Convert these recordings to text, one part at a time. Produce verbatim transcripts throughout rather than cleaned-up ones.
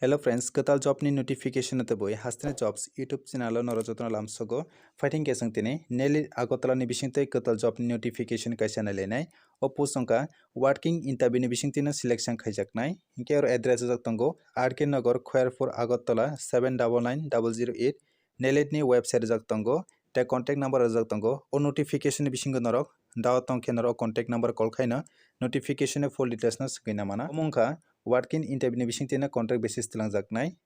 Hello friends, kwtal job ni notification no teboi Hasteni Jobs YouTube channel o norok jotono lamsogo. Fighting kesang tini Nelly Agartala ni bisingtwi kwtal job ni notification kaisa nailainai. O post wngkha working interview ni bisingtwi no selection khaijaknai. Hinkhe oro address rijak tongo R K Nagar, Khairpur, Agartala seven double nine double zero eight. Nelly ni website rijak tongo, tei contact number rijak tongo. O notification ni bisingo norok dawa tongkhe norok contact number call khaino notification ni full details no swngwi na mana. Omo wngkha working interview ni bisingtwi no contract basis twlangjaknai.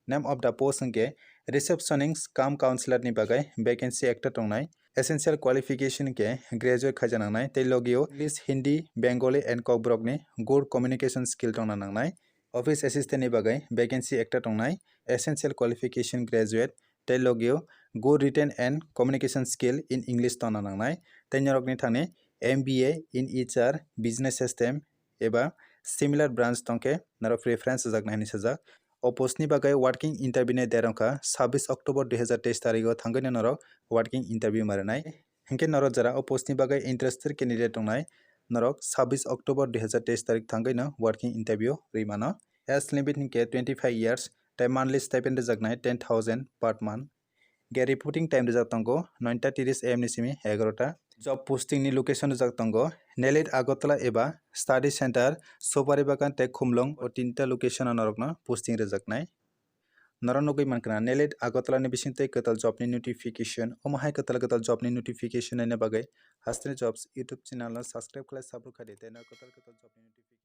Name of the post hwnkhe receptionist cum counselor ni bagwi vacancy ekta tongnai. Essential qualification hwnkhe graduate khaija nangnai tei logio English, Hindi, Bengali and Kokborok ni good communication skill tongna nangnai. Office assistant ni bagwi vacancy ekta tongnai. Essential qualification graduate tei logio good written and communication skill in English tongna nangnai. Tei norokni thani M B A in H R, business system eba similar branch tongkhe norok preference rwjaknai hinwi sajak. O post ni bagwi working interview ni date wngkha sabbish October dui hazar teis tarikh o thangwi no norok working interview ma rwnai. Hinkhe norok jara o post ni bagwi interested candidate tongnai, norok sabbish October dui hazar teis tarikh thangwi no working interview rwi mano. Age limit hinkhe twenty five years tei monthly stipend rwjaknai ten thousand per month. Ge reporting time rijak tongo noita tiris A M ni simi egarota. Job posting ni location rijak tongo Nelly Agartala eba study center Sopari Bagan tei Khumlung, o tinta location o norokno posting rijaknai. Norok nugwi mankha Nelly Agartala ni bisingtwi kwtal job ni notification. Omo hai kwtal kwtal job ni notification naina bagwi Hasteni Jobs YouTube channel no subscribe khlai, subscribe khlai di tei norok kwtal kwtal job ni notification